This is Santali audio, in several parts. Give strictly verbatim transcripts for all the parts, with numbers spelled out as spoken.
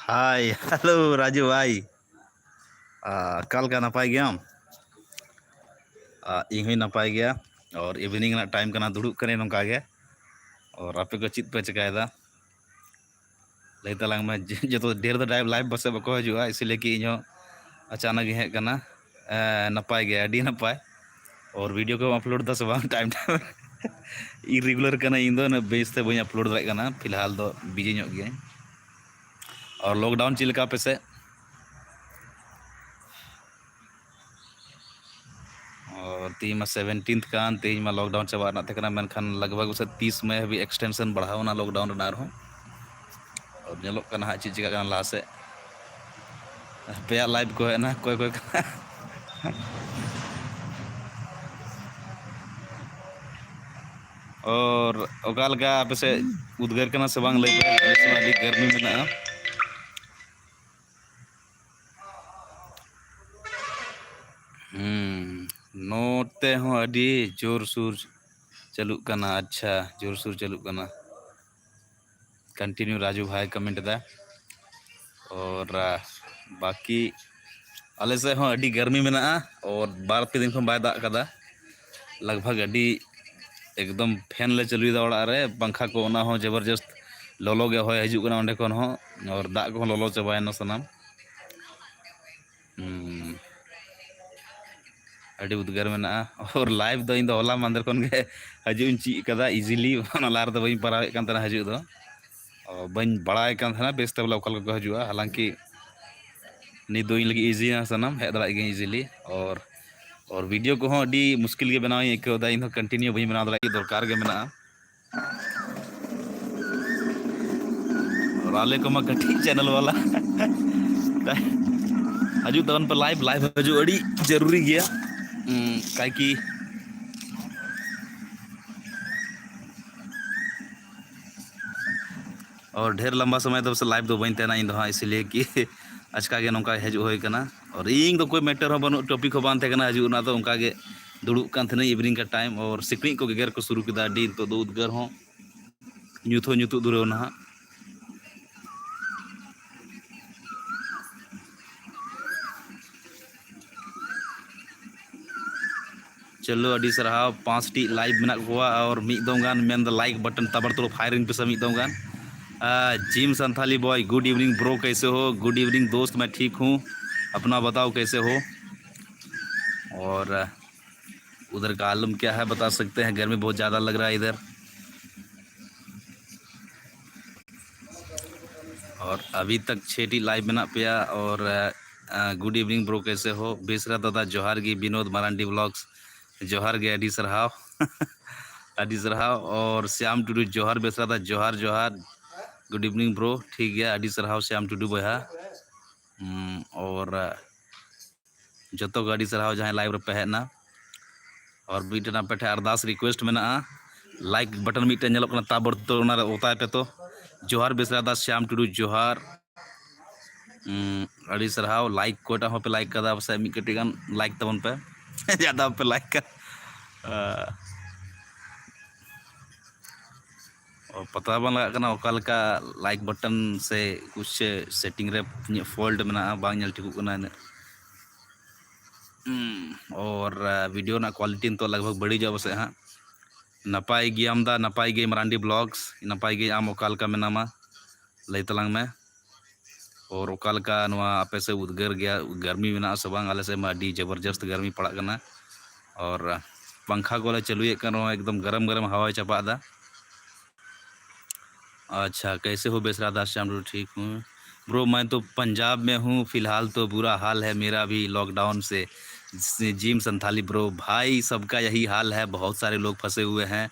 ᱦᱟᱭ, ᱦᱮᱞᱳ ᱨᱟᱡᱩ ᱵᱷᱟᱭ᱾ ᱟᱠᱟ ᱞᱮᱠᱟ, ᱱᱟᱯᱟᱭ ᱜᱮᱭᱟᱢ? ᱤᱧ ᱦᱚᱸᱧ ᱱᱟᱯᱟᱭ ᱜᱮᱭᱟ᱾ ᱟᱨ ᱤᱵᱷᱤᱱᱤᱝ ᱨᱮᱱᱟᱜ ᱴᱟᱭᱤᱢ ᱠᱟᱱᱟ, ᱫᱩᱲᱩᱵ ᱠᱟᱹᱱᱟᱹᱧ ᱱᱚᱝᱠᱟ ᱜᱮ᱾ ᱟᱨ ᱟᱯᱮ ᱠᱚ ᱪᱮᱫ ᱯᱮ ᱪᱮᱠᱟᱭᱮᱫᱟ? ᱞᱟᱹᱭ ᱛᱟᱞᱟᱝ ᱢᱮ᱾ ᱡᱚᱛᱚ ᱰᱷᱮᱨ ᱫᱚ ᱞᱟᱭᱤᱵᱷ ᱯᱟᱥᱮᱡ ᱵᱟᱠᱚ ᱦᱤᱡᱩᱜᱼᱟ, ᱤᱥᱤᱞᱤᱭᱮ ᱠᱤ ᱤᱧ ᱦᱚᱸ ᱟᱪᱟᱱᱚᱠ ᱜᱮ ᱦᱮᱡ ᱠᱟᱱᱟ᱾ ᱱᱟᱯᱟᱭ ᱜᱮ, ᱟᱹᱰᱤ ᱱᱟᱯᱟᱭ᱾ ᱟᱨ ᱵᱷᱤᱰᱤᱭᱳ ᱠᱚᱢ ᱟᱯᱞᱳᱰ ᱫᱟ ᱥᱮ ᱵᱟᱝ? ᱴᱟᱭᱤᱢ ᱴᱟᱭᱤᱢ ᱤᱨᱮᱜᱩᱞᱟᱨ ᱠᱟᱱᱟ, ᱤᱧ ᱫᱚ ᱩᱱᱟᱹᱜ ᱵᱮᱥ ᱛᱮ ᱵᱟᱹᱧ ᱟᱯᱞᱳᱰ ᱫᱟᱲᱮᱭᱟᱜ ᱠᱟᱱᱟ᱾ ᱯᱷᱤᱞᱦᱟᱞ ᱫᱚ ᱵᱤᱡᱤ ᱧᱚᱜ ᱜᱤᱭᱟᱹᱧ᱾ ᱟᱨ ᱞᱚᱠᱰᱟᱣᱩᱱ ᱪᱮᱫ ᱞᱮᱠᱟ ᱟᱯᱮ ᱥᱮᱫ? ᱚ, ᱛᱮᱦᱮᱧ ᱢᱟ ᱥᱮᱵᱷᱮᱱᱴᱤᱱᱛᱷ ᱠᱟᱱ, ᱛᱮᱦᱮᱧ ᱢᱟ ᱞᱚᱠᱰᱟᱣᱩᱱ ᱪᱟᱵᱟᱜ ᱨᱮᱱᱟᱜ ᱛᱟᱦᱮᱸ ᱠᱟᱱᱟ, ᱢᱮᱱᱠᱷᱟᱱ ᱞᱟᱜᱽ ᱵᱷᱟᱜᱽ ᱥᱮ ᱛᱤᱥ ᱢᱮ ᱦᱟᱹᱵᱤᱡ ᱮᱠᱥᱴᱮᱱᱥᱚᱱ ᱵᱟᱲᱦᱟᱣ ᱮᱱᱟ ᱞᱚᱠᱰᱟᱣᱩᱱ ᱨᱮᱱᱟᱜ ᱟᱨᱦᱚᱸ᱾ ᱟᱨ ᱧᱮᱞᱚᱜ ᱠᱟᱱᱟ ᱦᱟᱸᱜ ᱪᱮᱫ ᱪᱤᱠᱟᱹᱜ ᱠᱟᱱᱟ ᱞᱟᱦᱟ ᱥᱮᱫ᱾ ᱟᱯᱮᱭᱟᱜ ᱞᱟᱭᱤᱵᱷ ᱠᱚ ᱦᱮᱡ ᱮᱱᱟ, ᱚᱠᱚᱭ ᱚᱠᱚᱭ ᱠᱟᱱᱟ? ᱟᱨ ᱚᱠᱟ ᱞᱮᱠᱟ ᱟᱯᱮ ᱥᱮᱫ ᱩᱫᱽᱜᱟᱹᱨ ᱠᱟᱱᱟ ᱥᱮ ᱵᱟᱝ? ᱞᱟᱹᱭ ᱯᱮ, ᱟᱞᱮ ᱥᱮᱫ ᱢᱟ ᱟᱹᱰᱤ ᱜᱟᱨᱢᱤ ᱢᱮᱱᱟᱜᱼᱟ᱾ ᱦᱩᱸ, ᱱᱚᱛᱮ ᱦᱚᱸ ᱟᱹᱰᱤ ᱡᱳᱨᱥᱳᱨ ᱪᱟᱹᱞᱩᱜ ᱠᱟᱱᱟ᱾ ᱟᱪᱪᱷᱟ, ᱡᱳᱨᱥᱳᱨ ᱪᱟᱹᱞᱩᱜ ᱠᱟᱱᱟ᱾ ᱠᱚᱱᱴᱤᱱᱤᱭᱩ ᱨᱟᱡᱩ ᱵᱷᱟᱭ ᱠᱚᱢᱮᱱᱴ ᱮᱫᱟ᱾ ᱟᱨ ᱵᱟᱠᱤ ᱟᱞᱮ ᱥᱮᱫ ᱦᱚᱸ ᱟᱹᱰᱤ ᱜᱟᱨᱢᱤ ᱢᱮᱱᱟᱜᱼᱟ᱾ ᱟᱨ ᱵᱟᱨ ᱯᱮ ᱫᱤᱱ ᱠᱷᱚᱱ ᱵᱟᱭ ᱫᱟᱜ ᱠᱟᱫᱟ᱾ ᱞᱟᱜᱽ ᱵᱷᱟᱜᱽ ᱟᱹᱰᱤ ᱮᱠᱫᱚᱢ ᱯᱷᱮᱱ ᱞᱮ ᱪᱟᱹᱞᱩᱭᱮᱫᱟ ᱚᱲᱟᱜ ᱨᱮ, ᱯᱟᱝᱠᱷᱟ ᱠᱚ, ᱚᱱᱟ ᱦᱚᱸ ᱡᱚᱵᱚᱨᱡᱚᱥᱛ ᱞᱚᱞᱚ ᱜᱮ ᱦᱚᱭ ᱦᱤᱡᱩᱜ ᱠᱟᱱᱟ ᱚᱸᱰᱮ ᱠᱷᱚᱱ ᱦᱚᱸ᱾ ᱟᱨ ᱫᱟᱜ ᱠᱚᱦᱚᱸ ᱞᱚᱞᱚ ᱪᱟᱵᱟᱭᱮᱱᱟ ᱥᱟᱱᱟᱢ᱾ ᱦᱩᱸ᱾ ᱟᱹᱰᱤ ᱩᱫᱽᱜᱟᱹᱨ ᱢᱮᱱᱟᱜᱼᱟ᱾ ᱟᱨ ᱞᱟᱭᱤᱵᱷ ᱫᱚ ᱤᱧ ᱫᱚ ᱦᱚᱞᱟ ᱢᱟᱦᱫᱮᱨ ᱠᱷᱚᱱ ᱜᱮ ᱦᱤᱡᱩᱜ ᱤᱧ ᱪᱮᱫ ᱠᱟᱫᱟ ᱤᱡᱤᱞᱤ, ᱚᱱᱟ ᱞᱟᱦᱟ ᱨᱮᱫᱚ ᱵᱟᱹᱧ ᱯᱟᱨᱟᱣᱮᱫ ᱠᱟᱱ ᱛᱟᱦᱮᱱᱟ ᱦᱤᱡᱩᱜ ᱫᱚ᱾ ᱚ, ᱵᱟᱹᱧ ᱵᱟᱲᱟᱭ ᱠᱟᱱ ᱛᱟᱦᱮᱱᱟ ᱵᱮᱥ ᱛᱮ ᱵᱚᱞᱮ ᱚᱠᱟ ᱞᱮᱠᱟ ᱠᱚ ᱦᱤᱡᱩᱜᱼᱟ, ᱦᱟᱞᱟᱝᱠᱤ ᱱᱤᱛ ᱫᱚ ᱤᱧ ᱞᱟᱹᱜᱤᱫ ᱤᱡᱤᱭᱮᱱᱟ ᱥᱟᱱᱟᱢ, ᱦᱮᱡ ᱫᱟᱲᱮᱭᱟᱜ ᱜᱤᱭᱟᱹᱧ ᱤᱡᱤᱞᱤ᱾ ᱟᱨ, ᱟᱨ ᱵᱷᱤᱰᱤᱭᱳ ᱠᱚᱦᱚᱸ ᱟᱹᱰᱤ ᱢᱩᱥᱠᱤᱞ ᱜᱮ ᱵᱮᱱᱟᱣ ᱤᱧ ᱟᱹᱭᱠᱟᱹᱣ ᱮᱫᱟ, ᱤᱧ ᱦᱚᱸ ᱠᱚᱱᱴᱤᱱᱤᱭᱩ ᱵᱟᱹᱧ ᱵᱮᱱᱟᱣ ᱫᱟᱲᱮᱭᱟᱜ ᱜᱮ, ᱫᱚᱨᱠᱟᱨ ᱜᱮ ᱢᱮᱱᱟᱜᱼᱟ᱾ ᱟᱨ ᱟᱞᱮ ᱠᱚᱢᱟ ᱠᱟᱹᱴᱤᱡ ᱪᱮᱱᱮᱞ ᱵᱟᱞᱟ᱾ ᱦᱤᱡᱩᱜ ᱛᱟᱵᱚᱱ ᱯᱮ ᱞᱟᱭᱤᱵᱷ, ᱞᱟᱭᱤᱵᱷ ᱦᱤᱡᱩᱜ ᱟᱹᱰᱤ ᱡᱟᱹᱨᱩᱨᱤ ᱜᱮᱭᱟ᱾ ᱩᱸ, ᱠᱟᱭᱠᱤ ᱟᱨ ᱰᱷᱮᱨ ᱞᱟᱢᱵᱟ ᱥᱚᱢᱚᱭ ᱫᱚ ᱯᱟᱥᱮ ᱞᱟᱭᱤᱵᱷ ᱫᱚ ᱵᱟᱹᱧ ᱛᱟᱦᱮᱱᱟ ᱤᱧ ᱫᱚ ᱦᱟᱸᱜ, ᱤᱥᱤᱞᱤᱭᱮ ᱠᱤ ᱟᱪᱠᱟ ᱜᱮ ᱱᱚᱝᱠᱟ ᱦᱤᱡᱩᱜ ᱦᱩᱭ ᱠᱟᱱᱟ᱾ ᱟᱨ ᱤᱧ ᱫᱚ ᱠᱳᱭ ᱢᱮᱴᱟᱨ ᱦᱚᱸ ᱵᱟᱹᱱᱩᱜ, ᱴᱚᱯᱤᱠ ᱦᱚᱸ ᱵᱟᱝ ᱛᱟᱦᱮᱸ ᱠᱟᱱᱟ ᱦᱤᱡᱩᱜ ᱨᱮᱱᱟᱜ ᱫᱚ, ᱚᱱᱠᱟ ᱜᱮ ᱫᱩᱲᱩᱵ ᱠᱟᱱ ᱛᱟᱦᱮᱱᱟᱹᱧ ᱤᱵᱷᱤᱱᱤᱝ ᱠᱟ ᱴᱟᱭᱤᱢ, ᱟᱨ ᱥᱤᱠᱲᱤᱡ ᱠᱚ ᱜᱮᱜᱮᱨ ᱠᱚ ᱥᱩᱨᱩ ᱠᱮᱫᱟ ᱟᱹᱰᱤ᱾ ᱱᱤᱛᱚᱜ ᱫᱚ ᱩᱫᱽᱜᱟᱹᱨ ᱦᱚᱸ ᱧᱩᱛ ᱦᱚᱸ ᱧᱩᱛᱩᱜ ᱫᱷᱩᱨᱟᱹᱣ ᱱᱟᱦᱟᱜ᱾ ᱪᱚᱞᱚ, ᱟᱹᱰᱤ ᱥᱟᱨᱦᱟᱣ᱾ ᱯᱟᱸᱪᱴᱤ ᱞᱟᱭᱤᱠ ᱢᱮᱱᱟᱜ ᱠᱚᱣᱟ ᱟᱨ ᱢᱤᱫ ᱫᱚᱢ ᱜᱟᱱ ᱢᱮᱱ ᱫᱚ ᱞᱟᱭᱤᱠ ᱵᱟᱴᱚᱱ ᱛᱟᱵᱟᱲ ᱛᱚᱲᱚ ᱯᱷᱟᱭᱨᱤᱝ ᱯᱮᱥᱮ ᱢᱤᱫ ᱫᱚᱢ ᱜᱟᱱ᱾ ᱡᱤᱢ ᱥᱟᱱᱛᱷᱟᱞᱤ ᱵᱚᱭ, good evening bro, कैसे हो? Good evening दोस्त, मैं ठीक हूँ, अपना बताओ कैसे हो? और उधर का आलम क्या है बता सकते हैं, गर्मी बहुत ज़्यादा लग रहा है इधर। और अभी तक छः टी लाइव ᱢᱮᱱᱟᱜ ᱯᱮᱭᱟ᱾ और गुड इवनिंग ब्रो, कैसे हो? ᱵᱮᱥᱨᱟ ᱫᱟᱫᱟ ᱡᱚᱦᱟᱨ ᱜᱮ, ᱵᱤᱱᱳᱫ ᱢᱟᱨᱟᱱᱰᱤ ᱵᱞᱚᱜᱥ ᱡᱚᱦᱟᱨ ᱜᱮ, ᱟᱹᱰᱤ ᱥᱟᱨᱦᱟᱣ᱾ ᱟᱹᱰᱤ ᱥᱟᱨᱦᱟᱣ᱾ और ᱥᱭᱟᱢ ᱴᱩᱰᱩ ᱡᱚᱦᱟᱨ, ᱵᱮᱥᱨᱟ ᱫᱟ ᱡᱚᱦᱟᱨ ᱡᱚᱦᱟᱨ, good evening bro᱾ ᱴᱷᱤᱠ ᱜᱮᱭᱟ, ᱟᱹᱰᱤ ᱥᱟᱨᱦᱟᱣ ᱥᱭᱟᱢ ᱴᱩᱰᱩ ᱵᱚᱭᱦᱟ᱾ ᱦᱩᱸ, और ᱡᱚᱛᱚ ᱜᱮ ᱟᱹᱰᱤ ᱥᱟᱨᱦᱟᱣ ᱡᱟᱦᱟᱸᱭ ᱞᱟᱭᱤᱵᱷ ᱨᱮᱯᱮ ᱦᱮᱡ ᱮᱱᱟ᱾ ᱟᱨ ᱢᱤᱫᱴᱮᱱ ᱟᱯᱮ ᱴᱷᱮᱱ ᱟᱨᱫᱟᱥ ᱨᱤᱠᱩᱭᱮᱥᱴ ᱢᱮᱱᱟᱜᱼᱟ, ᱞᱟᱭᱤᱠ ᱵᱟᱴᱚᱱ ᱢᱤᱫᱴᱮᱱ ᱧᱮᱞᱚᱜ ᱠᱟᱱᱟ ᱛᱟᱵᱚᱲ ᱛᱚᱲ, ᱚᱱᱟ ᱨᱮ ᱚᱛᱟᱭ ᱯᱮ ᱛᱚ᱾ ᱡᱚᱦᱟᱨ ᱵᱮᱥᱨᱟ ᱫᱟᱥ ᱥᱭᱟᱢ ᱴᱩᱰᱩ ᱡᱚᱦᱟᱨ᱾ ᱩᱸ, ᱟᱹᱰᱤ ᱥᱟᱨᱦᱟᱣ᱾ ᱞᱟᱭᱤᱠ ᱚᱠᱚᱭᱴᱟᱜ ᱦᱚᱸ ᱯᱮ ᱞᱟᱭᱤᱠ ᱠᱟᱫᱟ, ᱯᱟᱥᱮᱡ ᱢᱤᱫ ᱠᱟᱹᱴᱤᱡ ᱜᱟᱱ ᱞᱟᱭᱤᱠ ᱛᱟᱵᱚᱱ ᱯᱮ᱾ ᱡᱟᱫᱟ ᱯᱮ ᱞᱟᱭᱤᱠ ᱠᱟᱫᱟ᱾ ᱟᱸ, ᱚ, ᱯᱟᱛᱟ ᱵᱟᱝ ᱞᱟᱜᱟᱜ ᱠᱟᱱᱟ ᱚᱠᱟ ᱞᱮᱠᱟ ᱞᱟᱭᱤᱠ ᱵᱟᱴᱚᱱ ᱥᱮ ᱠᱩᱪ ᱥᱮᱴᱤᱝ ᱨᱮ ᱤᱧᱟᱹᱜ ᱯᱷᱚᱞᱴ ᱢᱮᱱᱟᱜᱼᱟ, ᱵᱟᱝ ᱧᱮᱞ ᱴᱷᱤᱠᱚᱜ ᱠᱟᱱᱟ ᱤᱱᱟᱹᱜ᱾ ᱦᱩᱸ, ᱚᱨ, ᱟ, ᱵᱷᱤᱰᱤᱭᱳ ᱨᱮᱱᱟᱜ ᱠᱳᱣᱟᱞᱤᱴᱤ ᱱᱤᱛᱚᱜ ᱞᱟᱜᱽ ᱵᱷᱟᱜᱽ ᱵᱟᱹᱲᱤᱡᱚᱜᱼᱟ ᱯᱟᱥᱮᱡ ᱦᱟᱸᱜ᱾ ᱱᱟᱯᱟᱭ ᱜᱮᱭᱟᱢ ᱫᱟ, ᱱᱟᱯᱟᱭ ᱜᱮ ᱢᱟᱨᱟᱱᱰᱤ ᱵᱞᱚᱜᱥ, ᱱᱟᱯᱟᱭ ᱜᱮ, ᱟᱢ ᱚᱠᱟ ᱞᱮᱠᱟ ᱢᱮᱱᱟᱢᱟ ᱞᱟᱹᱭ ᱛᱟᱞᱟᱝ ᱢᱮ᱾ ᱚᱨ ᱚᱠᱟ ᱞᱮᱠᱟ ᱱᱚᱣᱟ ᱟᱯᱮ ᱥᱮᱫ ᱩᱫᱽᱜᱟᱹᱨ ᱜᱮᱭᱟ, ᱜᱟᱨᱢᱤ ᱢᱮᱱᱟᱜᱼᱟ ᱥᱮ ᱵᱟᱝ? ᱟᱞᱮ ᱥᱮᱫ ᱢᱟ ᱟᱹᱰᱤ ᱡᱚᱵᱚᱨᱡᱚᱥᱛ ᱜᱟᱨᱢᱤ ᱯᱟᱲᱟᱜ ᱠᱟᱱᱟ᱾ ᱚᱨ ᱯᱟᱝᱠᱷᱟ ᱠᱚᱞᱮ ᱪᱟᱹᱞᱩᱭᱮᱫ ᱠᱟᱱ ᱨᱮᱦᱚᱸ ᱮᱠᱫᱚᱢ ᱜᱚᱨᱚᱢ ᱜᱚᱨᱚᱢ ᱦᱟᱣᱟᱭ ᱪᱟᱯᱟᱫ ᱮᱫᱟ᱾ अच्छा, कैसे हो बेसरा दास श्याम टूडू? ठीक हूँ ब्रो, मैं तो पंजाब में हूँ फिलहाल, तो बुरा हाल है मेरा भी लॉकडाउन से। जिम संथाली ब्रो, भाई, सबका यही हाल है, बहुत सारे लोग फंसे हुए हैं।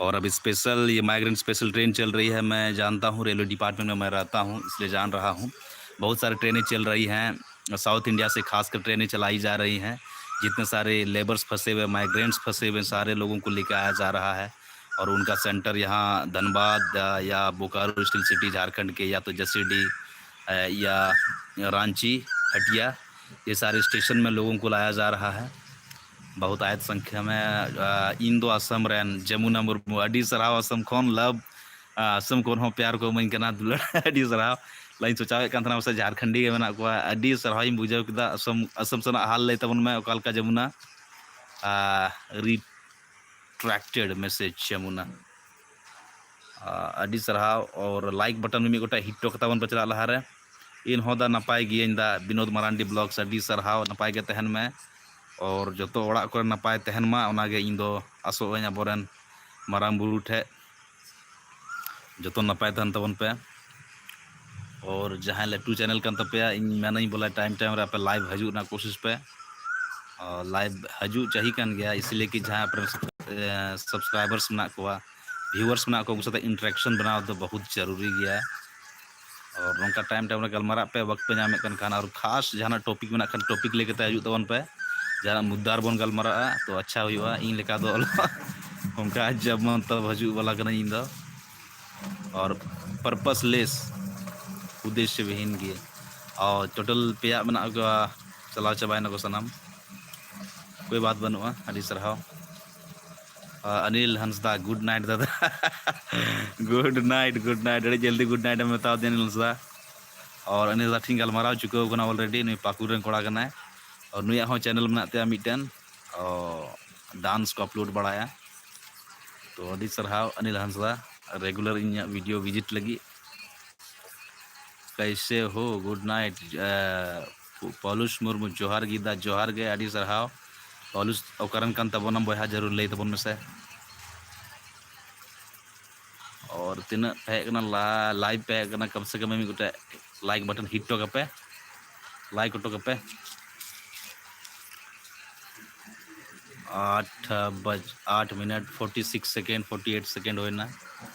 और अब स्पेशल, ये माइग्रेंट स्पेशल ट्रेन चल रही है। मैं जानता हूँ, रेलवे डिपार्टमेंट में मैं रहता हूँ, इसलिए जान रहा हूँ। बहुत सारी ट्रेनें चल रही हैं साउथ इंडिया से, खासकर ट्रेनें चलाई जा रही हैं। जितने सारे लेबर्स फंसे हुए, माइग्रेंट्स फंसे हुए, सारे लोगों को लेकर आया जा रहा है। और उनका सेंटर यहाँ धनबाद, अ, या बोकारो स्टील सिटी झारखंड के, या तो जसीडीह, अ, या रांची, हटिया, ये सारे स्टेशन में लोगों को लाया जा रहा है। बहुत आयत संख्या में, अ, ᱤᱧ ᱫᱚ ᱟᱥᱟᱢ ᱨᱮᱱ ᱡᱚᱢᱩᱱᱟ ᱢᱩᱨᱢᱩ, ᱟᱹᱰᱤ ᱥᱟᱨᱦᱟᱣ ᱟᱥᱟᱢ ᱠᱷᱚᱱ ᱞᱟᱵᱷ, ᱟᱥᱟᱢ ᱠᱷᱚᱱ ᱦᱚᱸ ᱯᱮᱭᱟᱨ ᱠᱚ ᱤᱢᱟᱹᱧ ᱠᱟᱱᱟ, ᱫᱩᱞᱟᱹᱲ᱾ ᱟᱹᱰᱤ ᱥᱟᱨᱦᱟᱣ᱾ ᱞᱟᱹᱭᱤᱧ ᱥᱚᱪᱟᱣᱮᱫ ᱠᱟᱱ ᱛᱟᱦᱮᱱᱟ ᱯᱟᱥᱮᱡ ᱡᱷᱟᱨᱠᱷᱚᱸᱰᱤ ᱜᱮ ᱢᱮᱱᱟᱜ ᱠᱚᱣᱟ᱾ ᱟᱹᱰᱤ ᱥᱟᱨᱦᱟᱣᱤᱧ ᱵᱩᱡᱷᱟᱹᱣ ᱠᱮᱫᱟ᱾ ᱟᱥᱟᱢ, ᱟᱥᱟᱢ ᱥᱮᱱᱟᱜ ᱦᱟᱞ ᱞᱟᱹᱭ ᱛᱟᱵᱚᱱ ᱢᱮ, ᱚᱠᱟ ᱞᱮᱠᱟ ᱡᱚᱢᱩᱱᱟ? retracted message ᱪᱮᱢᱩᱱᱟ᱾ ᱟᱹᱰᱤ ᱥᱟᱨᱦᱟᱣ᱾ ᱚᱨ ᱞᱟᱭᱤᱠ ᱵᱟᱴᱚᱱ ᱢᱤᱢᱤᱫ ᱜᱚᱴᱟ ᱦᱤᱴ ᱦᱚᱴᱚ ᱠᱟᱛᱟ ᱵᱚᱱ ᱯᱮ ᱪᱟᱞᱟᱜ ᱞᱟᱦᱟᱨᱮ᱾ ᱤᱧ ᱦᱚᱸ ᱫᱟ ᱱᱟᱯᱟᱭ ᱜᱤᱭᱟᱹᱧ ᱫᱟ, ᱵᱤᱱᱳᱫ ᱢᱟᱨᱟᱱᱰᱤ ᱵᱞᱚᱜᱥ, ᱟᱹᱰᱤ ᱥᱟᱨᱦᱟᱣ, ᱱᱟᱯᱟᱭ ᱜᱮ ᱛᱟᱦᱮᱱ ᱢᱮ᱾ ᱚᱨ ᱡᱚᱛᱚ ᱚᱲᱟᱜ ᱠᱚᱨᱮ ᱱᱟᱯᱟᱭ ᱛᱟᱦᱮᱱ ᱢᱟ, ᱚᱱᱟᱜᱮ ᱤᱧ ᱫᱚ ᱟᱥᱚᱜ ᱟᱹᱧ ᱟᱵᱚᱨᱮᱱ ᱢᱟᱨᱟᱝ ᱵᱩᱨᱩ ᱴᱷᱮᱡ᱾ ᱡᱚᱛᱚ ᱱᱟᱯᱟᱭ ᱛᱟᱦᱮᱱ ᱛᱟᱵᱚᱱ ᱯᱮ᱾ ᱚᱨ ᱡᱟᱦᱟᱸᱭ ᱞᱟᱹᱴᱩ ᱪᱮᱱᱮᱞ ᱠᱟᱱ ᱛᱟᱯᱮᱭᱟ, ᱤᱧ ᱢᱮᱱᱟᱹᱧ ᱵᱚᱞᱮ ᱴᱟᱭᱤᱢ ᱴᱟᱭᱤᱢ ᱨᱮ ᱟᱯᱮ ᱞᱟᱭᱤᱵᱷ ᱦᱤᱡᱩᱜ ᱨᱮᱱᱟᱜ ᱠᱳᱥᱤᱥ ᱯᱮ᱾ ᱞᱟᱭᱤᱵᱷ ᱦᱤᱡᱩᱜ ᱪᱟᱹᱦᱤ ᱠᱟᱱ ᱜᱮᱭᱟ, ᱤᱥᱞᱤᱭᱮ ᱠᱤ ᱡᱟᱦᱟᱸ ᱟᱯᱮ ᱥᱟᱵᱥᱠᱨᱟᱭᱵᱟᱨᱥ ᱢᱮᱱᱟᱜ ᱠᱚᱣᱟ, ᱵᱷᱤᱭᱩᱣᱟᱨᱥ ᱢᱮᱱᱟᱜ ᱠᱚᱣᱟ, ᱩᱱᱠᱩ ᱥᱟᱛᱮ ᱤᱱᱴᱟᱨᱮᱠᱥᱚᱱ ᱵᱮᱱᱟᱣ ᱫᱚ ᱵᱚᱦᱩᱛ ᱡᱟᱹᱨᱩᱨᱤ ᱜᱮᱭᱟ᱾ ᱟᱨ ᱱᱚᱝᱠᱟ ᱴᱟᱭᱤᱢ ᱴᱟᱭᱤᱢ ᱨᱮ ᱜᱟᱞᱢᱟᱨᱟᱜ ᱯᱮ, ᱵᱟᱯᱮ ᱧᱟᱢᱮᱫ ᱠᱟᱱ ᱠᱷᱟᱱ, ᱟᱨ ᱠᱷᱟᱥ ᱡᱟᱦᱟᱱᱟᱜ ᱴᱚᱯᱤᱠ ᱢᱮᱱᱟᱜ ᱠᱷᱟᱱ ᱴᱚᱯᱤᱠ ᱞᱟᱹᱭ ᱠᱟᱛᱮ ᱦᱤᱡᱩᱜ ᱛᱟᱵᱚᱱ ᱯᱮ, ᱡᱟᱦᱟᱱᱟᱜ ᱢᱩᱫᱽᱫᱟ ᱨᱮᱵᱚᱱ ᱜᱟᱞᱢᱟᱨᱟᱜᱼᱟ, ᱛᱚ ᱟᱪᱪᱷᱟ ᱦᱩᱭᱩᱜᱼᱟ᱾ ᱤᱧ ᱞᱮᱠᱟ ᱫᱚ ᱚᱱᱠᱟ ᱡᱟᱵ ᱢᱚᱛᱞᱚᱵ ᱦᱤᱡᱩᱜ ᱵᱟᱞᱟ ᱠᱟᱹᱱᱟᱹᱧ ᱤᱧ ᱫᱚ᱾ ᱟᱨ ᱯᱟᱨᱯᱟᱥᱞᱮᱥ, ᱩᱫᱽᱫᱮᱥᱥᱚ ᱵᱤᱦᱤᱱ ᱜᱮ᱾ ᱟᱨ ᱴᱳᱴᱟᱞ ᱯᱮᱭᱟ ᱢᱮᱱᱟᱜ ᱠᱚᱣᱟ, ᱪᱟᱞᱟᱣ ᱪᱟᱵᱟᱭᱮᱱᱟ ᱠᱚ ᱥᱟᱱᱟᱢ, ᱠᱳᱭ ᱵᱟᱛ ᱵᱟᱹᱱᱩᱜᱼᱟ᱾ ᱟᱹᱰᱤ ᱥᱟᱨᱦᱟᱣ᱾ ᱟᱨ ᱚᱱᱤᱞ ᱦᱟᱸᱥᱫᱟ, ᱜᱩᱰ ᱱᱟᱭᱤᱴ ᱫᱟᱫᱟ᱾ ᱜᱩᱰ ᱱᱟᱭᱤᱴ, ᱜᱩᱰ ᱱᱟᱭᱤᱴ, ᱟᱹᱰᱤ ᱡᱚᱞᱫᱤ ᱜᱩᱰ ᱱᱟᱭᱤᱴ ᱮᱢ ᱢᱮᱛᱟᱣ ᱫᱤᱧᱟ ᱚᱱᱤᱞ ᱦᱟᱸᱥᱫᱟ᱾ ᱟᱨ ᱚᱱᱤᱞ ᱦᱟᱸᱥᱫᱟ ᱴᱷᱮᱱ ᱜᱟᱞᱢᱟᱨᱟᱣ ᱪᱩᱠᱟᱹᱣ ᱠᱟᱱᱟ already, ᱱᱩᱭ ᱯᱟᱹᱠᱩᱲ ᱨᱮᱱ ᱠᱚᱲᱟ ᱠᱟᱱᱟᱭ᱾ ᱟᱨ ᱱᱩᱭᱟᱜ ᱦᱚᱸ ᱪᱮᱱᱮᱞ ᱢᱮᱱᱟᱜ ᱛᱟᱭᱟ ᱢᱤᱫᱴᱮᱱ, ᱰᱟᱱᱥ ᱠᱚ ᱟᱯᱞᱳᱰ ᱵᱟᱲᱟᱭᱟ᱾ ᱛᱚ ᱟᱹᱰᱤ ᱥᱟᱨᱦᱟᱣ ᱚᱱᱤᱞ ᱦᱟᱸᱥᱫᱟ, ᱨᱮᱜᱩᱞᱟᱨ ᱤᱧᱟᱹᱜ ᱵᱷᱤᱰᱤᱭᱳ ᱵᱷᱤᱡᱤᱴ ᱞᱟᱹᱜᱤᱫ᱾ ᱠᱟᱭᱥᱮ ᱦᱳ, ᱜᱩᱰ ᱱᱟᱭᱤᱴ᱾ ᱯᱚᱞᱩᱥ ᱢᱩᱨᱢᱩ, ᱡᱚᱦᱟᱨ ᱜᱮ ᱫᱟ, ᱡᱚᱦᱟᱨ ᱜᱮ, ᱟᱹᱰᱤ ᱥᱟᱨᱦᱟᱣ᱾ ᱯᱚᱞᱩᱥ ᱚᱠᱟᱨᱮᱱ ᱠᱟᱱ ᱛᱟᱵᱚᱱᱟᱢ ᱵᱚᱭᱦᱟ, ᱡᱟᱹᱨᱩᱲ ᱞᱟᱹᱭ ᱛᱟᱵᱚᱱ ᱢᱮᱥᱮ᱾ ᱟᱨ ᱛᱤᱱᱟᱹᱜ ᱯᱮ ᱦᱮᱡ ᱠᱟᱱᱟ, ᱞᱟᱭᱤᱵᱷ ᱯᱮ ᱦᱮᱡ ᱠᱟᱱᱟ, ᱠᱚᱢ ᱥᱮ ᱠᱚᱢ ᱢᱤᱫ ᱜᱚᱴᱮᱡ ᱞᱟᱭᱤᱠ ᱵᱟᱴᱚᱱ ᱦᱤᱴ ᱦᱚᱴᱚ ᱠᱟᱯᱮ, ᱞᱟᱭᱤᱠ ᱦᱚᱴᱚ ᱠᱟᱯᱮ᱾ ᱟᱴ ᱵᱟᱡ eight minute forty six second, forty eight second ᱦᱩᱭᱱᱟ᱾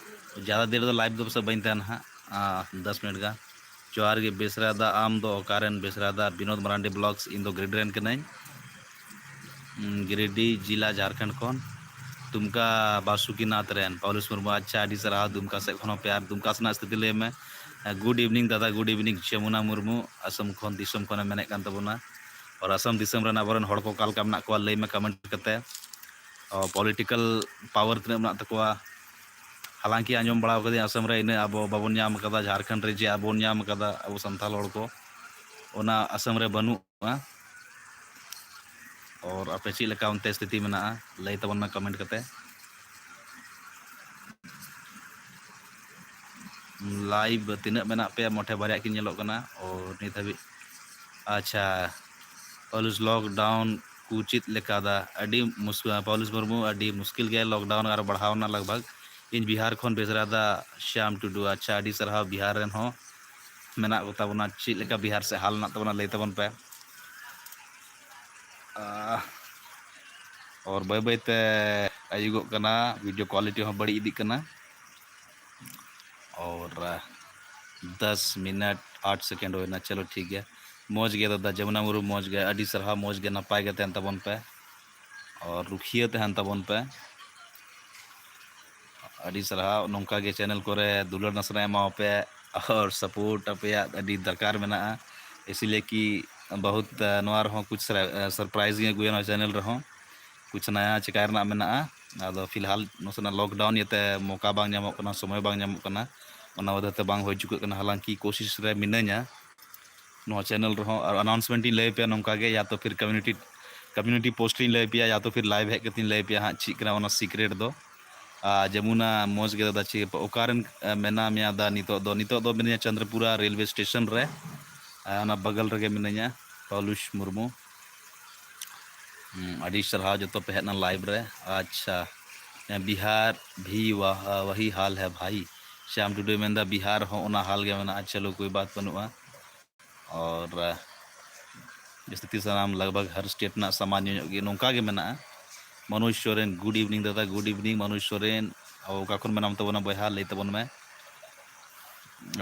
ᱡᱟᱫᱟ ᱫᱮᱨ ᱫᱚ ᱞᱟᱭᱤᱵᱷ ᱫᱚ ᱯᱟᱥᱮᱡ ᱵᱟᱹᱧ ᱛᱟᱦᱮᱱᱟ ᱦᱟᱸᱜ, ᱫᱚᱥ ᱢᱤᱱᱤᱴ ᱜᱟᱱ᱾ ᱡᱚᱦᱟᱨ ᱜᱮ ᱵᱮᱥᱨᱟ ᱫᱟ, ᱟᱢ ᱫᱚ ᱚᱠᱟᱨᱮᱱ ᱵᱮᱥᱨᱟ ᱫᱟ? ᱵᱤᱱᱳᱫ ᱢᱟᱨᱟᱱᱰᱤ ᱵᱞᱚᱜᱥ, ᱤᱧ ᱫᱚ ᱜᱤᱨᱤᱰᱤ ᱨᱮᱱ ᱠᱟᱹᱱᱟᱹᱧ᱾ ᱜᱤᱨᱤᱰᱤ ᱡᱮᱞᱟ, ᱡᱷᱟᱲᱠᱷᱚᱸᱰ ᱠᱷᱚᱱ᱾ ᱫᱩᱢᱠᱟ ᱵᱟᱥᱩᱠᱤᱱᱟᱛᱷ ᱨᱮᱱ ᱯᱟᱣᱞᱩᱥ ᱢᱩᱨᱢᱩ, ᱟᱪᱪᱷᱟ, ᱟᱹᱰᱤ ᱥᱟᱨᱦᱟᱣ᱾ ᱫᱩᱢᱠᱟ ᱥᱮᱫ ᱠᱷᱚᱱ ᱦᱚᱸ ᱯᱮ, ᱟᱨ ᱫᱩᱢᱠᱟ ᱥᱮᱱᱟᱜ ᱥᱛᱷᱤᱛᱤ ᱞᱟᱹᱭ ᱢᱮ᱾ ᱜᱩᱰ ᱤᱵᱷᱤᱱᱤᱝ ᱫᱟᱫᱟ, ᱜᱩᱰ ᱤᱵᱷᱤᱱᱤᱝ᱾ ᱡᱚᱢᱩᱱᱟ ᱢᱩᱨᱢᱩ, ᱟᱥᱟᱢ ᱠᱷᱚᱱ, ᱫᱤᱥᱚᱢ ᱠᱷᱚᱱᱮ ᱢᱮᱱᱮᱫ ᱠᱟᱱ ᱛᱟᱵᱚᱱᱟ᱾ ᱟᱨ ᱟᱥᱟᱢ ᱫᱤᱥᱚᱢ ᱨᱮᱱ ᱟᱵᱚᱨᱮᱱ ᱦᱚᱲ ᱠᱚ ᱚᱠᱟ ᱞᱮᱠᱟ ᱢᱮᱱᱟᱜ ᱠᱚᱣᱟ, ᱞᱟᱹᱭ ᱢᱮ ᱠᱚᱢᱮᱱᱴ ᱠᱟᱛᱮ᱾ ᱯᱚᱞᱤᱴᱤᱠᱟᱞ ᱯᱟᱣᱟᱨ ᱛᱤᱱᱟᱹᱜ ᱢᱮᱱᱟᱜ ᱛᱟᱠᱚᱣᱟ? ᱦᱟᱞᱟᱝᱠᱤ ᱟᱸᱡᱚᱢ ᱵᱟᱲᱟ ᱠᱟᱹᱫᱟᱹᱧ ᱟᱥᱟᱢ ᱨᱮ ᱤᱱᱟᱹᱜ ᱟᱵᱚ ᱵᱟᱵᱚᱱ ᱧᱟᱢ ᱠᱟᱫᱟ, ᱡᱷᱟᱲᱠᱷᱚᱸᱰ ᱨᱮ ᱡᱮ ᱟᱵᱚ ᱵᱚᱱ ᱧᱟᱢ ᱠᱟᱫᱟ, ᱟᱵᱚ ᱥᱟᱱᱛᱟᱲ ᱦᱚᱲ ᱠᱚ, ᱚᱱᱟ ᱟᱥᱟᱢ ᱨᱮ ᱵᱟᱹᱱᱩᱜᱼᱟ᱾ ᱚᱨ ᱟᱯᱮ ᱪᱮᱫ ᱞᱮᱠᱟ ᱚᱱᱛᱮ ᱥᱛᱷᱤᱛᱤ ᱢᱮᱱᱟᱜᱼᱟ, ᱞᱟᱹᱭ ᱛᱟᱵᱚᱱ ᱢᱮ ᱠᱚᱢᱮᱱᱴ ᱠᱟᱛᱮ᱾ ᱞᱟᱭᱤᱵᱷ ᱛᱤᱱᱟᱹᱜ ᱢᱮᱱᱟᱜ ᱯᱮᱭᱟ? ᱢᱚᱴᱷᱮ ᱵᱟᱨᱭᱟ ᱠᱤᱱ ᱧᱮᱞᱚᱜ ᱠᱟᱱᱟ᱾ ᱚ, ᱱᱤᱛ ᱦᱟᱹᱵᱤᱡ, ᱟᱪᱪᱷᱟ, ᱯᱟᱣᱞᱩᱥ ᱞᱚᱠᱰᱟᱣᱩᱱ ᱠᱚ ᱪᱮᱫ ᱞᱮᱠᱟ ᱫᱟ? ᱟᱹᱰᱤ ᱢᱩᱥᱠᱤᱞ, ᱯᱟᱣᱞᱩᱥ ᱢᱩᱨᱢᱩ, ᱟᱹᱰᱤ ᱢᱩᱥᱠᱤᱞ ᱜᱮ ᱞᱚᱠᱰᱟᱣᱩᱱ ᱟᱨ ᱵᱟᱲᱦᱟᱣ ᱮᱱᱟ ᱞᱟᱜᱽ ᱵᱷᱟᱜᱽ᱾ ᱤᱧ ᱵᱤᱦᱟᱨ ᱠᱷᱚᱱ ᱵᱮᱥᱨᱟ ᱫᱟ ᱥᱭᱟᱢ ᱴᱩᱰᱩ᱾ ᱟᱪᱪᱷᱟ, ᱟᱹᱰᱤ ᱥᱟᱨᱦᱟᱣ ᱵᱤᱦᱟᱨ ᱨᱮᱱ ᱦᱚᱸ ᱢᱮᱱᱟᱜ ᱠᱚᱛᱟ ᱵᱚᱱᱟ᱾ ᱪᱮᱫ ᱞᱮᱠᱟ ᱵᱤᱦᱟᱨ ᱥᱮᱫ ᱦᱟᱞ ᱢᱮᱱᱟᱜ ᱛᱟᱵᱚᱱᱟ ᱞᱟᱹᱭ ᱛᱟᱵᱚᱱ ᱯᱮ᱾ ᱟᱦ, ᱚᱨ ᱵᱟᱹᱭ ᱵᱟᱹᱭ ᱛᱮ ᱟᱹᱭᱩᱵᱚᱜ ᱠᱟᱱᱟ, ᱵᱷᱤᱰᱤᱭᱳ ᱠᱳᱣᱟᱞᱤᱴᱤ ᱦᱚᱸ ᱵᱟᱹᱲᱤᱡ ᱤᱫᱤᱜ ᱠᱟᱱᱟ᱾ ᱚᱨ, ᱟᱦ, ᱫᱟᱥ ᱢᱤᱱᱤᱴ ᱟᱴ ᱥᱮᱠᱮᱱᱰ ᱦᱩᱭᱱᱟ᱾ ᱪᱚᱞᱚ ᱴᱷᱤᱠ ᱜᱮᱭᱟ, ᱢᱚᱡᱽ ᱜᱮ ᱫᱟᱫᱟ ᱡᱚᱢᱩᱱᱟ ᱢᱩᱨᱢᱩ, ᱢᱚᱡᱽ ᱜᱮ, ᱟᱹᱰᱤ ᱥᱟᱨᱦᱟᱣ, ᱢᱚᱡᱽ ᱜᱮ ᱱᱟᱯᱟᱭ ᱜᱮ ᱛᱟᱦᱮᱱ ᱛᱟᱵᱚᱱ ᱯᱮ, ᱟᱨ ᱨᱩᱠᱷᱤᱭᱟᱹ ᱛᱟᱦᱮᱱ ᱛᱟᱵᱚᱱ ᱯᱮ᱾ ᱟᱹᱰᱤ ᱥᱟᱨᱦᱟᱣ, ᱱᱚᱝᱠᱟ ᱜᱮ ᱪᱮᱱᱮᱞ ᱠᱚᱨᱮ ᱫᱩᱞᱟᱹᱲ ᱱᱟᱥᱮᱱᱟᱜ ᱮᱢᱟᱣ ᱯᱮ, ᱟᱨ ᱥᱟᱯᱳᱨᱴ ᱟᱯᱮᱭᱟᱜ ᱟᱹᱰᱤ ᱫᱚᱨᱠᱟᱨ ᱢᱮᱱᱟᱜᱼᱟ᱾ ᱤᱥᱤᱞᱤᱭᱮ ᱠᱤ ᱵᱚᱦᱩᱛ, ᱱᱚᱣᱟ ᱨᱮᱦᱚᱸ ᱠᱩᱪ ᱥᱟᱨ-, ᱥᱟᱨᱯᱨᱟᱭᱤᱡᱽ ᱤᱧ ᱟᱹᱜᱩᱭᱟ ᱱᱚᱣᱟ ᱪᱮᱱᱮᱞ ᱨᱮᱦᱚᱸ᱾ ᱠᱩᱪ ᱱᱟᱭᱟ ᱪᱮᱠᱟᱭ ᱨᱮᱱᱟᱜ ᱢᱮᱱᱟᱜᱼᱟ᱾ ᱟᱫᱚ ᱯᱷᱤᱞᱦᱟᱞ ᱱᱟᱥᱮᱱᱟᱜ ᱞᱚᱠᱰᱟᱣᱩᱱ ᱤᱭᱟᱹᱛᱮ ᱢᱚᱠᱟ ᱵᱟᱝ ᱧᱟᱢᱚᱜ ᱠᱟᱱᱟ, ᱥᱚᱢᱚᱭ ᱵᱟᱝ ᱧᱟᱢᱚᱜ ᱠᱟᱱᱟ, ᱚᱱᱟ ᱣᱟᱡᱟᱦ ᱛᱮ ᱵᱟᱝ ᱦᱩᱭ ᱪᱩᱠᱟᱹᱜ ᱠᱟᱱᱟ᱾ ᱦᱟᱞᱟᱝᱠᱤ ᱠᱳᱥᱤᱥ ᱨᱮ ᱢᱤᱱᱟᱹᱧᱟ ᱱᱚᱣᱟ ᱪᱮᱱᱮᱞ ᱨᱮᱦᱚᱸ᱾ ᱟᱨ ᱟᱱᱟᱣᱩᱱᱥᱢᱮᱱᱴ ᱤᱧ ᱞᱟᱹᱭ ᱟᱯᱮᱭᱟ ᱱᱚᱝᱠᱟ ᱜᱮ, ᱭᱟ ᱛᱚ ᱯᱷᱤᱨ ᱠᱚᱢᱤᱭᱩᱱᱤᱴᱤ, ᱠᱚᱢᱤᱭᱩᱱᱤᱴᱤ ᱯᱳᱥᱴ ᱨᱤᱧ ᱞᱟᱹᱭ ᱟᱯᱮᱭᱟ, ᱭᱟ ᱛᱚ ᱯᱷᱤᱨ ᱞᱟᱭᱤᱵᱷ ᱦᱮᱡ ᱠᱟᱛᱮᱧ ᱞᱟᱹᱭ ᱟᱯᱮᱭᱟ ᱦᱟᱸᱜ ᱪᱮᱫ ᱠᱟᱱᱟ ᱚᱱᱟ ᱥᱤᱠᱨᱮᱴ ᱫᱚ᱾ ᱟᱨ ᱡᱚᱢᱩᱱᱟ, ᱢᱚᱡᱽ ᱜᱮ ᱫᱟᱫᱟ, ᱪᱮ ᱚᱠᱟᱨᱮᱱ, ᱮ, ᱢᱮᱱᱟ ᱢᱮᱭᱟ ᱫᱟ ᱱᱤᱛᱚᱜ ᱫᱚ? ᱱᱤᱛᱚᱜ ᱫᱚ ᱢᱤᱱᱟᱹᱧᱟ ᱪᱚᱱᱫᱨᱯᱩᱨᱟ ᱨᱮᱞᱣᱮ ᱥᱴᱮᱥᱚᱱ ᱨᱮ, ᱮ, ᱚᱱᱟ ᱵᱟᱜᱟᱞ ᱨᱮᱜᱮ ᱢᱤᱱᱟᱹᱧᱟ᱾ ᱯᱟᱣᱞᱩᱥ ᱢᱩᱨᱢᱩ, ᱦᱩᱸ, ᱟᱹᱰᱤ ᱥᱟᱨᱦᱟᱣ ᱡᱚᱛᱚ ᱯᱮ ᱦᱮᱡ ᱮᱱᱟ ᱞᱟᱭᱤᱵᱷ ᱨᱮ᱾ ᱟᱪᱪᱷᱟ, ᱮ, ᱵᱤᱦᱟᱨ ᱵᱷᱤ ᱣᱟᱦ-, ᱣᱟᱦᱤ ᱦᱟᱞ ᱦᱮ ᱵᱷᱟᱭᱤ᱾ ᱥᱭᱟᱢ ᱴᱩᱰᱩᱭ ᱢᱮᱱᱫᱟ ᱵᱤᱦᱟᱨ ᱦᱚᱸ ᱚᱱᱟ ᱦᱟᱞ ᱜᱮ ᱢᱮᱱᱟᱜᱼᱟ᱾ ᱪᱚᱞᱚ ᱠᱳᱭ ᱵᱟᱛ ᱵᱟᱹᱱᱩᱜᱼᱟ᱾ ᱟᱨ, ᱟ, ᱡᱟᱹᱥᱛᱤ ᱥᱟᱱᱟᱢ ᱞᱟᱜᱽ ᱵᱷᱟᱜᱽ ᱦᱟᱨ ᱥᱴᱮᱴ ᱨᱮᱱᱟᱜ ᱥᱟᱢᱟᱱ ᱧᱚᱜ ᱜᱮ ᱱᱚᱝᱠᱟ ᱜᱮ ᱢᱮᱱᱟᱜᱼᱟ᱾ ᱢᱚᱱᱳᱡᱽ ᱥᱚᱨᱮᱱ, good evening ᱫᱟᱫᱟ, good evening ᱢᱚᱱᱳᱡᱽ ᱥᱚᱨᱮᱱ᱾ ᱚᱠᱟ ᱠᱷᱚᱱ ᱢᱮᱱᱟᱢ ᱛᱟᱵᱚᱱᱟ ᱵᱚᱭᱦᱟ, ᱞᱟᱹᱭ ᱛᱟᱵᱚᱱ ᱢᱮ᱾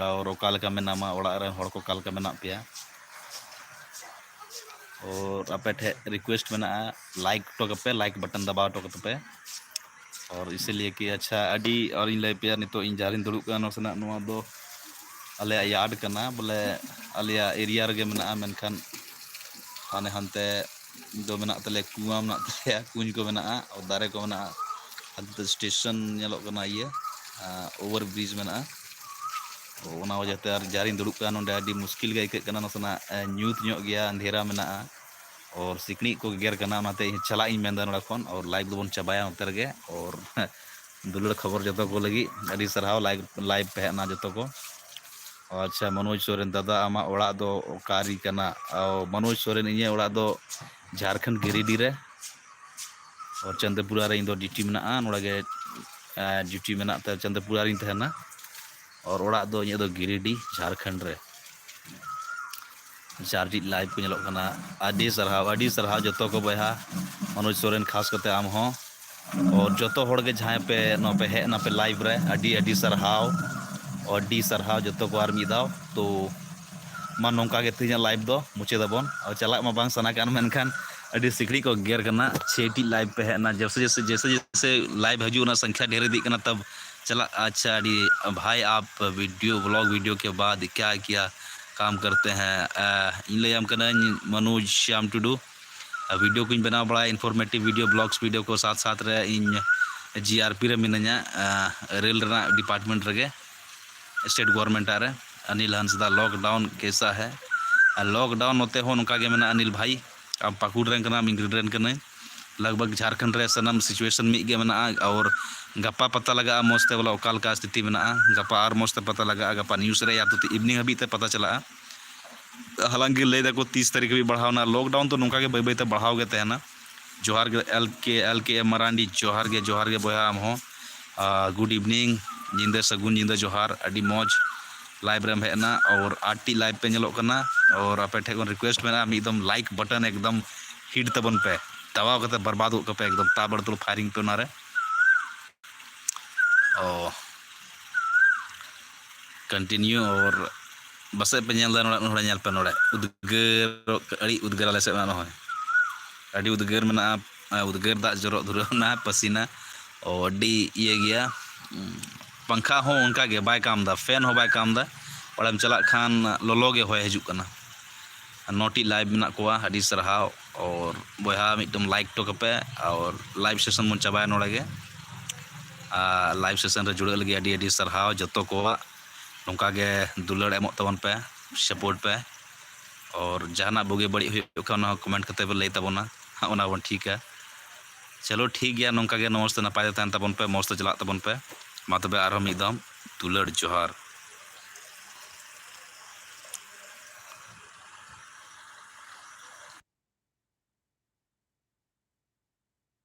ᱟᱨ ᱚᱠᱟ ᱞᱮᱠᱟ ᱢᱮᱱᱟᱢᱟ, ᱚᱲᱟᱜ ᱨᱮᱱ ᱦᱚᱲ ᱠᱚ ᱚᱠᱟ ᱞᱮᱠᱟ ᱢᱮᱱᱟᱜ ᱯᱮᱭᱟ? ᱟᱨ ᱟᱯᱮ ᱴᱷᱮᱱ ᱨᱤᱠᱩᱭᱮᱥᱴ ᱢᱮᱱᱟᱜᱼᱟ, ᱞᱟᱭᱤᱠ ᱦᱚᱴᱚ ᱠᱟᱯᱮ, ᱞᱟᱭᱤᱠ ᱵᱟᱴᱚᱱ ᱫᱟᱵᱟᱣ ᱦᱚᱴᱚ ᱠᱟᱛᱟᱯᱮ᱾ ᱟᱨ ᱤᱥᱤᱞᱤᱭᱮ ᱠᱤ, ᱟᱪᱪᱷᱟ, ᱟᱹᱰᱤ, ᱟᱨᱤᱧ ᱞᱟᱹᱭ ᱟᱯᱮᱭᱟ, ᱱᱤᱛᱚᱜ ᱤᱧ ᱡᱟᱦᱟᱸ ᱨᱤᱧ ᱫᱩᱲᱩᱵ ᱠᱟᱱᱟ, ᱱᱟᱥᱮᱱᱟᱜ ᱱᱚᱣᱟ ᱫᱚ ᱟᱞᱮᱭᱟᱜ ᱭᱟᱨᱰ ᱠᱟᱱᱟ, ᱵᱚᱞᱮ ᱟᱞᱮᱭᱟᱜ ᱮᱨᱤᱭᱟ ᱨᱮᱜᱮ ᱢᱮᱱᱟᱜᱼᱟ, ᱢᱮᱱᱠᱷᱟᱱ ᱦᱟᱱᱮ ᱦᱟᱱᱛᱮ ᱫᱚ ᱢᱮᱱᱟᱜ ᱛᱟᱞᱮᱭᱟ, ᱠᱩᱣᱟᱹ ᱢᱮᱱᱟᱜ ᱛᱟᱞᱮᱭᱟ, ᱠᱩᱧ ᱠᱚ ᱢᱮᱱᱟᱜᱼᱟ, ᱫᱟᱨᱮ ᱠᱚ ᱢᱮᱱᱟᱜᱼᱟ, ᱦᱟᱱᱛᱮ ᱥᱴᱮᱥᱚᱱ ᱧᱮᱞᱚᱜ ᱠᱟᱱᱟ, ᱤᱭᱟᱹ, ᱟᱸ, ᱳᱵᱷᱟᱨ ᱵᱨᱤᱡᱽ ᱢᱮᱱᱟᱜᱼᱟ᱾ ᱛᱚ ᱚᱱᱟ ᱣᱟᱡᱟᱦ ᱛᱮ ᱟᱨ ᱡᱟᱦᱟᱸ ᱨᱤᱧ ᱫᱩᱲᱩᱵ ᱠᱟᱱᱟ ᱱᱚᱸᱰᱮ ᱟᱹᱰᱤ ᱢᱩᱥᱠᱤᱞ ᱜᱮ ᱟᱹᱭᱠᱟᱹᱜ ᱠᱟᱱᱟ, ᱱᱟᱥᱮᱱᱟᱜ, ᱮ, ᱧᱩᱛ ᱧᱚᱜ ᱜᱮᱭᱟ, ᱟᱱᱫᱷᱮᱨᱟ ᱢᱮᱱᱟᱜᱼᱟ᱾ ᱛᱚ ᱚᱨ ᱥᱤᱠᱲᱤᱡ ᱠᱚ ᱜᱮᱜᱮᱨ ᱠᱟᱱᱟ, ᱚᱱᱟᱛᱮ ᱤᱧ ᱪᱟᱞᱟᱜ ᱤᱧ ᱢᱮᱱᱫᱟ ᱱᱚᱰᱮ ᱠᱷᱚᱱ᱾ ᱚᱨ live ᱫᱚᱵᱚᱱ ᱪᱟᱵᱟᱭᱟ ᱱᱚᱛᱮ ᱨᱮᱜᱮ᱾ ᱚᱨ ᱫᱩᱞᱟᱹᱲ ᱠᱷᱚᱵᱚᱨ ᱡᱚᱛᱚ ᱠᱚ ᱞᱟᱹᱜᱤᱫ ᱟᱹᱰᱤ ᱥᱟᱨᱦᱟᱣ, live live ᱯᱮ ᱦᱮᱡ ᱮᱱᱟ ᱡᱚᱛᱚ ᱠᱚ᱾ ᱟᱪᱪᱷᱟ, ᱢᱚᱱᱳᱡᱽ ᱥᱚᱨᱮᱱ, ᱫᱟᱫᱟ ᱟᱢᱟᱜ ᱚᱲᱟᱜ ᱫᱚ ᱚᱠᱟᱨᱮ ᱠᱟᱱᱟ? ᱚ, ᱢᱚᱱᱳᱡᱽ ᱥᱚᱨᱮᱱ, ᱤᱧᱟᱹᱜ ᱚᱲᱟᱜ ᱫᱚ ᱡᱷᱟᱲᱠᱷᱚᱸᱰ ᱜᱤᱨᱤᱰᱤ ᱨᱮ᱾ ᱚᱨ ᱪᱟᱸᱫᱟᱯᱩᱨᱟ ᱨᱮ ᱤᱧ ᱫᱚ duty ᱢᱮᱱᱟᱜᱼᱟ, ᱱᱚᱰᱮ ᱜᱮ ᱮ, duty ᱢᱮᱱᱟᱜ ᱛᱮ ᱪᱟᱸᱫᱟᱯᱩᱨᱟ ᱨᱤᱧ ᱛᱟᱦᱮᱱᱟ᱾ ᱚᱨ ᱚᱲᱟᱜ ᱫᱚ ᱤᱧᱟᱹᱜ ᱫᱚ ᱜᱤᱨᱤᱰᱤ, ᱡᱷᱟᱲᱠᱷᱚᱸᱰ ᱨᱮ᱾ ᱪᱟᱨ ᱴᱤᱡ live ᱠᱚ ᱧᱮᱞᱚᱜ ᱠᱟᱱᱟ᱾ ᱟᱹᱰᱤ ᱥᱟᱨᱦᱟᱣ, ᱟᱹᱰᱤ ᱥᱟᱨᱦᱟᱣ ᱡᱚᱛᱚ ᱠᱚ ᱵᱚᱭᱦᱟ, ᱢᱚᱱᱳᱡᱽ ᱥᱚᱨᱮᱱ ᱠᱷᱟᱥ ᱠᱟᱛᱮ ᱟᱢ ᱦᱚᱸ᱾ ᱚᱨ ᱡᱚᱛᱚ ᱦᱚᱲ ᱜᱮ ᱡᱟᱦᱟᱸᱭ ᱯᱮ ᱱᱚᱣᱟ ᱯᱮ ᱦᱮᱡ ᱮᱱᱟ ᱯᱮ live ᱨᱮ, ᱟᱹᱰᱤ ᱟᱹᱰᱤ ᱥᱟᱨᱦᱟᱣ, ᱟᱹᱰᱤ ᱥᱟᱨᱦᱟᱣ ᱡᱚᱛᱚ ᱠᱚ ᱟᱨ ᱢᱤᱫ ᱫᱷᱟᱣ᱾ ᱛᱚ ᱢᱟ ᱱᱚᱝᱠᱟ ᱜᱮ ᱛᱮᱦᱮᱧᱟᱜ live ᱫᱚ ᱢᱩᱪᱟᱹᱫ ᱟᱵᱚᱱ᱾ ᱟᱨ ᱪᱟᱞᱟᱜ ᱢᱟ ᱵᱟᱝ ᱥᱟᱱᱟ ᱠᱟᱱ, ᱢᱮᱱᱠᱷᱟᱱ ᱟᱹᱰᱤ ᱥᱤᱠᱲᱤᱡ ᱠᱚ ᱜᱮᱨ ᱠᱟᱱᱟ᱾ ᱪᱷᱮ ᱴᱤᱡ live ᱯᱮ ᱦᱮᱡ ᱮᱱᱟ, ᱡᱮᱥᱮ ᱡᱮᱥᱮ ᱡᱮᱥᱮ ᱡᱮᱥᱮ live ᱦᱤᱡᱩᱜ ᱚᱱᱟ ᱥᱚᱝᱠᱷᱭᱟ ᱰᱷᱮᱨ ᱤᱫᱤᱜ ᱠᱟᱱᱟ, ᱛᱟᱵ ᱪᱟᱞᱟᱜ᱾ ᱟᱪᱪᱷᱟ, ᱟᱹᱰᱤ ᱵᱷᱟᱭ, ᱟᱯ video, vlog video ᱠᱮ ᱵᱟᱫ ᱠᱭᱟ ᱠᱭᱟ ᱠᱟᱢ ᱠᱟᱨᱛᱮ ᱦᱮᱸ? ᱟ, ᱤᱧ ᱞᱟᱹᱭᱟᱢ ᱠᱟᱹᱱᱟᱹᱧ ᱢᱚᱱᱳᱡᱽ ᱥᱭᱟᱢ ᱴᱩᱰᱩ᱾ ᱟ, video ᱠᱚᱧ ᱵᱮᱱᱟᱣ ᱵᱟᱲᱟᱭᱟ, informative video, vlogs video ᱠᱚ ᱥᱟᱛ ᱥᱟᱛ ᱨᱮ ᱤᱧ GRP ᱨᱮ ᱢᱤᱱᱟᱹᱧᱟ, ᱟ, ᱨᱮᱞ ᱨᱮᱱᱟᱜ department ᱨᱮᱜᱮ, state government ᱨᱮ᱾ ᱚᱱᱤᱞ ᱦᱟᱸᱥᱫᱟ, lockdown ᱠᱮᱥᱟ ᱦᱮ? ᱟᱨ lockdown ᱱᱚᱛᱮ ᱦᱚᱸ ᱱᱚᱝᱠᱟ ᱜᱮ ᱢᱮᱱᱟᱜᱼᱟ ᱚᱱᱤᱞ ᱵᱷᱟᱭ᱾ ᱟᱢ ᱯᱟᱹᱠᱩᱲ ᱨᱮᱱ ᱠᱟᱱᱟᱢ, ᱤᱧ ᱜᱤᱨᱤᱰᱤ ᱨᱮᱱ ᱠᱟᱹᱱᱟᱹᱧ᱾ ᱞᱟᱜᱽ ᱵᱷᱟᱜᱽ ᱡᱷᱟᱲᱠᱷᱚᱸᱰ ᱨᱮ ᱥᱟᱱᱟᱢ situation ᱢᱤᱫ ᱜᱮ ᱢᱮᱱᱟᱜᱼᱟ᱾ ᱟᱨ ᱜᱟᱯᱟ ᱯᱟᱛᱟ ᱞᱟᱜᱟᱜᱼᱟ ᱢᱚᱡᱽ ᱛᱮ, ᱵᱚᱞᱮ ᱚᱠᱟ ᱞᱮᱠᱟ ᱥᱛᱷᱤᱛᱤ ᱢᱮᱱᱟᱜᱼᱟ, ᱜᱟᱯᱟ ᱟᱨ ᱢᱚᱡᱽ ᱛᱮ ᱯᱟᱛᱟ ᱞᱟᱜᱟᱜᱼᱟ, ᱜᱟᱯᱟ news ᱨᱮ ᱭᱟ ᱛᱚ evening ᱦᱟᱹᱵᱤᱡ ᱛᱮ ᱯᱟᱛᱟ ᱪᱟᱞᱟᱜᱼᱟ᱾ ᱦᱟᱞᱟᱝᱠᱤ ᱞᱟᱹᱭ ᱫᱟᱠᱚ ᱛᱤᱥ ᱛᱟᱹᱨᱤᱠᱷ ᱦᱟᱹᱵᱤᱡ ᱵᱟᱲᱦᱟᱣᱱᱟ᱾ Lockdown ᱛᱚ ᱱᱚᱝᱠᱟ ᱜᱮ ᱵᱟᱹᱭ ᱵᱟᱹᱭ ᱛᱮ ᱵᱟᱲᱦᱟᱣ ᱜᱮ ᱛᱟᱦᱮᱱᱟ᱾ ᱡᱚᱦᱟᱨ ᱜᱮ ᱮᱞ ᱠᱮ, ᱮᱞ ᱠᱮ ᱮᱢ ᱢᱟᱨᱟᱱᱰᱤ, ᱡᱚᱦᱟᱨ ᱜᱮ, ᱡᱚᱦᱟᱨ ᱜᱮ ᱵᱚᱭᱦᱟ ᱟᱢ ᱦᱚᱸ᱾ ᱟᱨ good evening, ᱧᱤᱫᱟᱹ ᱥᱟᱹᱜᱩᱱ ᱧᱤᱫᱟᱹ, ᱡᱚᱦᱟᱨ, ᱟᱹᱰᱤ ᱢᱚᱡᱽ live ᱨᱮᱢ ᱦᱮᱡ ᱮᱱᱟ᱾ ᱟᱨ ᱟᱴ ᱴᱤ live ᱯᱮ ᱧᱮᱞᱚᱜ ᱠᱟᱱᱟ, ᱟᱨ ᱟᱯᱮ ᱴᱷᱮᱱ ᱠᱷᱚᱱ request ᱢᱮᱱᱟᱜᱼᱟ, ᱢᱤᱫ ᱫᱚᱢ like button ᱮᱠᱫᱚᱢ hit ᱛᱟᱵᱚᱱ ᱯᱮ, ᱫᱟᱵᱟᱣ ᱠᱟᱛᱮ ᱵᱚᱨᱵᱟᱫ ᱜᱚᱫ ᱠᱟᱯᱮ ᱮᱠᱫᱚᱢ, ᱛᱟᱵᱲᱛᱳᱲ firing ᱯᱮ ᱚᱱᱟᱨᱮ᱾ ᱚ, continue ᱚᱨ ᱯᱟᱥᱮᱡ ᱯᱮ ᱧᱮᱞ ᱮᱫᱟ ᱱᱚᱰᱮ, ᱱᱚᱰᱮ ᱧᱮᱞ ᱯᱮ, ᱱᱚᱰᱮ ᱩᱫᱽᱜᱟᱹᱨ, ᱟᱹᱰᱤ ᱩᱫᱽᱜᱟᱹᱨ ᱟᱞᱮ ᱥᱮᱫ ᱢᱟ ᱱᱚᱜᱼᱚᱭ᱾ ᱟᱹᱰᱤ ᱩᱫᱽᱜᱟᱹᱨ ᱢᱮᱱᱟᱜᱼᱟ, ᱩᱫᱽᱜᱟᱹᱨ ᱫᱟᱜ ᱡᱚᱨᱚᱜ ᱫᱷᱩᱨᱟᱹᱣ ᱮᱱᱟ, ᱯᱟᱹᱥᱤᱱᱟ᱾ ᱚ, ᱟᱹᱰᱤ ᱤᱭᱟᱹ ᱜᱮᱭᱟ᱾ ᱯᱟᱝᱠᱷᱟ ᱦᱚᱸ ᱚᱱᱠᱟ ᱜᱮ ᱵᱟᱭ ᱠᱟᱢ ᱮᱫᱟ, fan ᱦᱚᱸ ᱵᱟᱭ ᱠᱟᱢ ᱮᱫᱟ᱾ ᱚᱲᱟᱜ ᱮᱢ ᱪᱟᱞᱟᱜ ᱠᱷᱟᱱ ᱞᱚᱞᱚ ᱜᱮ ᱦᱚᱭ ᱦᱤᱡᱩᱜ ᱠᱟᱱᱟ᱾ ᱟᱨ ᱱᱚ ᱴᱤ live ᱢᱮᱱᱟᱜ ᱠᱚᱣᱟ, ᱟᱹᱰᱤ ᱥᱟᱨᱦᱟᱣ᱾ ᱚᱨ ᱵᱚᱭᱦᱟ ᱢᱤᱫᱴᱟᱝ like ᱦᱚᱴᱚ ᱠᱟᱯᱮ, ᱟᱨ live session ᱵᱚᱱ ᱪᱟᱵᱟᱭᱟ ᱱᱚᱰᱮ ᱜᱮ᱾ ᱟᱨ live session ᱨᱮ ᱡᱩᱲᱟᱹᱜ ᱞᱟᱹᱜᱤᱫ ᱟᱹᱰᱤ ᱟᱹᱰᱤ ᱥᱟᱨᱦᱟᱣ ᱡᱚᱛᱚ ᱠᱚᱣᱟᱜ᱾ ᱱᱚᱝᱠᱟ ᱜᱮ ᱫᱩᱞᱟᱹᱲ ᱮᱢᱚᱜ ᱛᱟᱵᱚᱱ ᱯᱮ, support ᱯᱮ᱾ ᱟᱨ ᱡᱟᱦᱟᱱᱟᱜ ᱵᱩᱜᱤ ᱵᱟᱹᱲᱤᱡ ᱦᱩᱭᱩᱜ ᱠᱷᱟᱱ, ᱚᱱᱟ ᱦᱚᱸ ᱠᱚᱢᱮᱱᱴ ᱠᱟᱛᱮ ᱯᱮ ᱞᱟᱹᱭ ᱛᱟᱵᱚᱱᱟ, ᱚᱱᱟ ᱵᱚᱱ ᱴᱷᱤᱠᱟ᱾ ᱪᱚᱞᱚ, ᱴᱷᱤᱠ ᱜᱮᱭᱟ, ᱱᱚᱝᱠᱟ ᱜᱮ ᱢᱚᱡᱽ ᱛᱮ ᱱᱟᱯᱟᱭ ᱛᱮ ᱛᱟᱦᱮᱱ ᱛᱟᱵᱚᱱ ᱯᱮ, ᱢᱚᱡᱽ ᱛᱮ ᱪᱟᱞᱟᱜ ᱛᱟᱵᱚᱱ ᱯᱮ᱾ ᱢᱟ ᱛᱚᱵᱮ, ᱟᱨᱦᱚᱸ ᱢᱤᱫ ᱫᱚᱢ ᱫᱩᱞᱟᱹᱲ ᱡᱚᱦᱟᱨ᱾